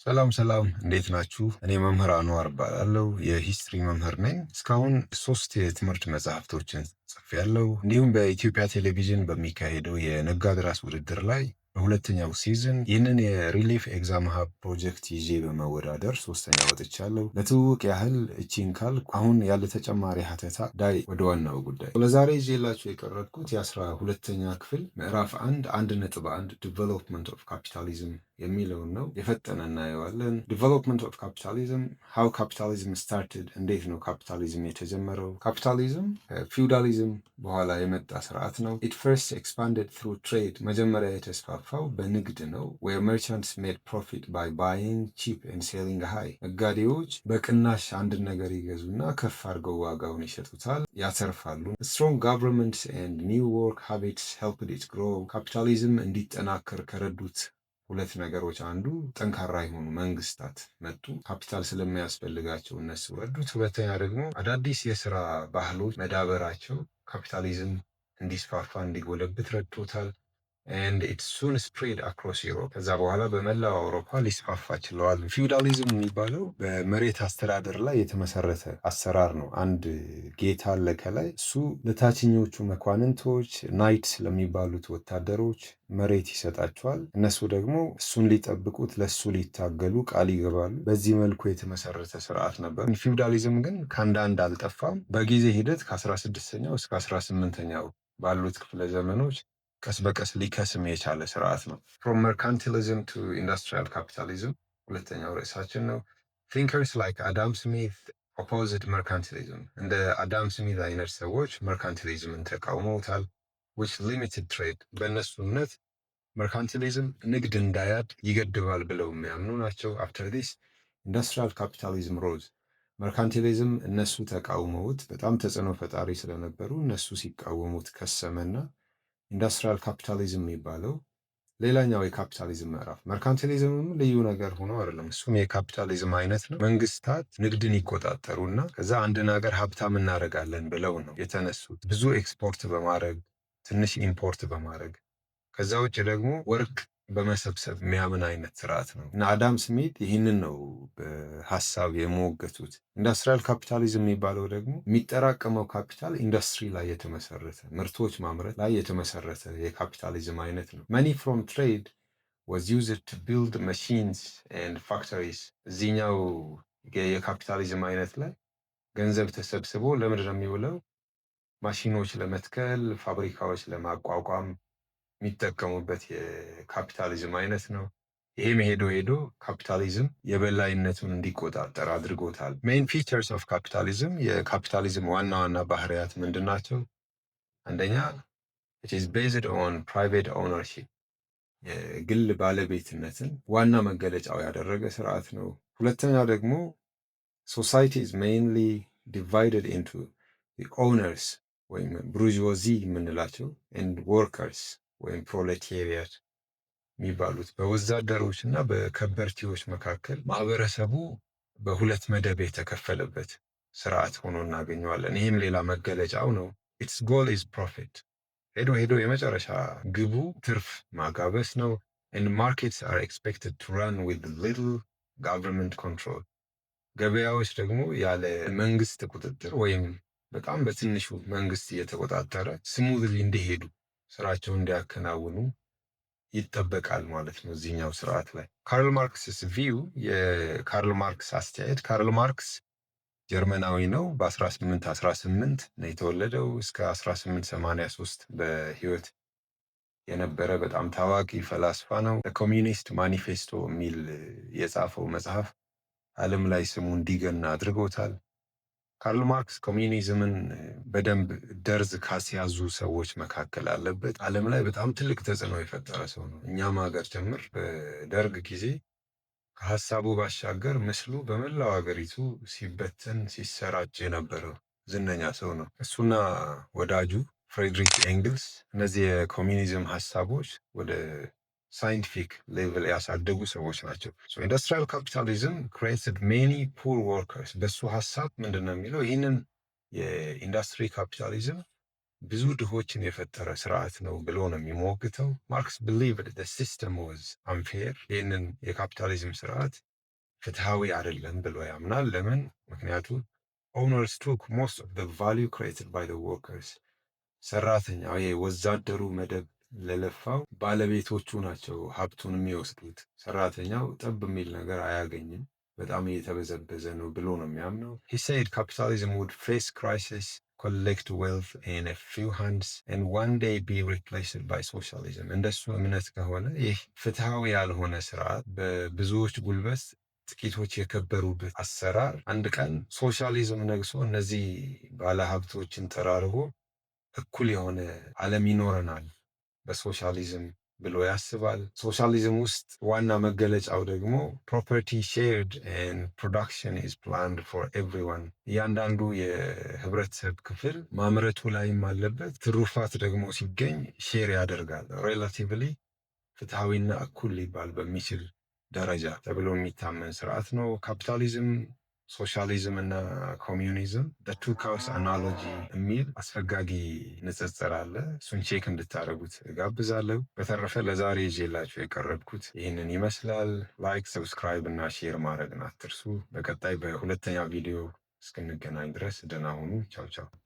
ሰላም ሰላም፣ እንዴት ናችሁ? እኔ መምህር አንዋር እባላለሁ፣ የ history መምህር ነኝ። እስካሁን ሶስት የትምህርት መጽሐፍቶችን ጽፌያለሁ። እንዲሁም በኢትዮጵያ ቴሌቪዥን በሚካሄደው የነጋድራስ ውድድር ላይ በሁለተኛው season ይህንን የ Relief Exam Hub ፕሮጀክት ይዤ በመወዳደር ሶስተኛ ወጥቻለሁ። ለትውውቅ ያህል እቺን ካልኩ አሁን ያለ ተጨማሪ ሀተታ ዳይ ወደ ዋናው ጉዳይ። ለዛሬ ይዤላችሁ የቀረብኩት የ12ኛ ክፍል ምዕራፍ 1፣ 1.1 development of capitalism የሚለውን ነው። የፈጠነ እናየዋለን። Development of capitalism፣ how capitalism started፣ እንዴት ነው ካፒታሊዝም የተጀመረው? ካፒታሊዝም ከፊውዳሊዝም በኋላ የመጣ ስርዓት ነው። It first expanded through trade፣ መጀመሪያ የተስፋፋው በንግድ ነው። Where merchants made profit by buying cheap and selling high። ነጋዴዎች በቅናሽ አንድን ነገር ይገዙና ከፍ አድርገው ዋጋውን ይሸጡታል፣ ያተርፋሉ። Strong governments and new work habits helped it grow። ካፒታሊዝም እንዲጠናከር ከረዱት ሁለት ነገሮች አንዱ ጠንካራ የሆኑ መንግስታት መጡ። ካፒታል ስለሚያስፈልጋቸው እነሱ ረዱት። ሁለተኛ ደግሞ አዳዲስ የስራ ባህሎች መዳበራቸው ካፒታሊዝም እንዲስፋፋ፣ እንዲጎለብት ረድቶታል። And it soon spread across Europe። ከዛ በኋላ በመላው አውሮፓ ሊስፋፋ ችለዋል። ፊውዳሊዝም የሚባለው በመሬት አስተዳደር ላይ የተመሰረተ አሰራር ነው። አንድ ጌታ አለ ከላይ፣ እሱ ለታችኞቹ መኳንንቶች፣ knights ለሚባሉት ወታደሮች መሬት ይሰጣቸዋል። እነሱ ደግሞ እሱን ሊጠብቁት፣ ለእሱ ሊታገሉ ቃል ይገባሉ። በዚህ መልኩ የተመሰረተ ስርዓት ነበር። ፊውዳሊዝም ግን ከአንዳንድ አልጠፋም። በጊዜ ሂደት ከ16ኛው እስከ 18ኛው ባሉት ክፍለ ዘመኖች ቀስ በቀስ ሊከስም የቻለ ስርዓት ነው። From mercantilism to industrial capitalism ሁለተኛው ርዕሳችን ነው። Thinkers like Adam Smith opposed mercantilism። እንደ አዳም ስሚዝ አይነት ሰዎች mercantilism ን ተቃውመውታል። Which limited trade። በእነሱ እምነት mercantilism ንግድ እንዳያድግ ይገድባል ብለው የሚያምኑ ናቸው። After this, industrial capitalism rose። Mercantilism እነሱ ተቃውመውት በጣም ተጽዕኖ ፈጣሪ ስለነበሩ እነሱ ሲቃወሙት ከሰመና industrial capitalism የሚባለው ሌላኛው የካፒታሊዝም ምዕራፍ። Mercantilism ም ልዩ ነገር ሆኖ አይደለም። እሱም የካፒታሊዝም አይነት ነው። መንግስታት ንግድን ይቆጣጠሩና ከዛ አንድን ሀገር ሀብታም እናደርጋለን ብለው ነው የተነሱት። ብዙ ኤክስፖርት በማድረግ፣ ትንሽ import በማድረግ፣ ከዛ ውጭ ደግሞ ወርቅ በመሰብሰብ የሚያምን አይነት ስርዓት ነው እና አዳም ስሚት ይህንን ነው በሀሳብ የሞገቱት። Industrial capitalism የሚባለው ደግሞ የሚጠራቀመው ካፒታል ኢንዱስትሪ ላይ የተመሰረተ፣ ምርቶች ማምረት ላይ የተመሰረተ የካፒታሊዝም አይነት ነው። Money from trade was used to build machines and factories። እዚህኛው የካፒታሊዝም አይነት ላይ ገንዘብ ተሰብስቦ ለምንድን ነው የሚውለው? ማሽኖች ለመትከል፣ ፋብሪካዎች ለማቋቋም የሚጠቀሙበት የካፒታሊዝም አይነት ነው። ይሄም ሄዶ ሄዶ ካፒታሊዝም የበላይነቱን እንዲቆጣጠር አድርጎታል። Main features of capitalism፣ የካፒታሊዝም ዋና ዋና ባህሪያት ምንድን ናቸው? አንደኛ፣ it is based on private ownership፣ የግል ባለቤትነትን ዋና መገለጫው ያደረገ ስርዓት ነው። ሁለተኛ ደግሞ society is mainly divided into owners ወይም bourgeoisie የምንላቸው and workers ወይም ፕሮሌቴሪያት የሚባሉት፣ በወዛደሮች እና በከበርቴዎች መካከል ማህበረሰቡ በሁለት መደብ የተከፈለበት ስርዓት ሆኖ እናገኘዋለን። ይህም ሌላ መገለጫው ነው። Its goal is profit። ሄዶ ሄዶ የመጨረሻ ግቡ ትርፍ ማጋበስ ነው። And markets are expected to run with little government control። ገበያዎች ደግሞ ያለ መንግስት ቁጥጥር ወይም በጣም በትንሹ መንግስት እየተቆጣጠረ smoothly እንዲሄዱ፣ ስራቸውን እንዲያከናውኑ ይጠበቃል ማለት ነው እዚህኛው ስርዓት ላይ። Karl Marx's view፣ የካርል ማርክስ አስተያየት። ካርል ማርክስ ጀርመናዊ ነው። በ1818 ነው የተወለደው። እስከ 1883 በህይወት የነበረ በጣም ታዋቂ ፈላስፋ ነው። Communist Manifesto የሚል የጻፈው መጽሐፍ ዓለም ላይ ስሙ እንዲገን አድርጎታል። ካርል ማርክስ ኮሚኒዝምን በደንብ ደርዝ ካስያዙ ሰዎች መካከል አለበት። ዓለም ላይ በጣም ትልቅ ተጽዕኖ የፈጠረ ሰው ነው። እኛም ሀገር ጭምር በደርግ ጊዜ ከሀሳቡ ባሻገር ምስሉ በመላው ሀገሪቱ ሲበተን፣ ሲሰራጭ የነበረው ዝነኛ ሰው ነው። እሱና ወዳጁ ፍሬድሪክ ኤንግልስ እነዚህ የኮሚኒዝም ሀሳቦች ወደ scientific level ያሳደጉ ሰዎች ናቸው። Industrial capitalism created many poor workers። በሱ ሀሳብ ምንድን ነው የሚለው? ይህንን የኢንዱስትሪ ካፒታሊዝም ብዙ ድሆችን የፈጠረ ስርዓት ነው ብሎ ነው የሚሞግተው። Marx believed the system was unfair። ይህንን የካፒታሊዝም ስርዓት ፍትሃዊ አይደለም ብሎ ያምናል። ለምን? ምክንያቱም owners took most of the value created by the workers። ሰራተኛው የወዛደሩ መደብ ለለፋው ባለቤቶቹ ናቸው ሀብቱን የሚወስዱት። ሰራተኛው ጠብ የሚል ነገር አያገኝም። በጣም እየተበዘበዘ ነው ብሎ ነው የሚያምነው። He said capitalism would face crisis, collect wealth in a few hands and one day be replaced by socialism። እንደሱ እምነት ከሆነ ይህ ፍትሃዊ ያልሆነ ስርዓት፣ በብዙዎች ጉልበት ጥቂቶች የከበሩበት አሰራር አንድ ቀን ሶሻሊዝም ነግሶ እነዚህ ባለሀብቶችን ጠራርጎ እኩል የሆነ ዓለም ይኖረናል በሶሻሊዝም ብሎ ያስባል። ሶሻሊዝም ውስጥ ዋና መገለጫው ደግሞ property shared and production is planned for everyone። እያንዳንዱ የህብረተሰብ ክፍል ማምረቱ ላይም አለበት፣ ትሩፋት ደግሞ ሲገኝ share ያደርጋል። Relatively ፍትሐዊና እኩል ሊባል በሚችል ደረጃ ተብሎ የሚታመን ስርዓት ነው። ካፒታሊዝም፣ ሶሻሊዝም እና ኮሚዩኒዝም two cows analogy የሚል አስፈጋጊ ንጽጽር አለ። እሱን check እንድታደርጉት እጋብዛለሁ። በተረፈ ለዛሬ ይዤላችሁ የቀረብኩት ይህንን ይመስላል። Like፣ subscribe እና share ማድረግን አትርሱ። በቀጣይ በሁለተኛ ቪዲዮ እስክንገናኝ ድረስ ደህና ሁኑ። ቻው ቻው።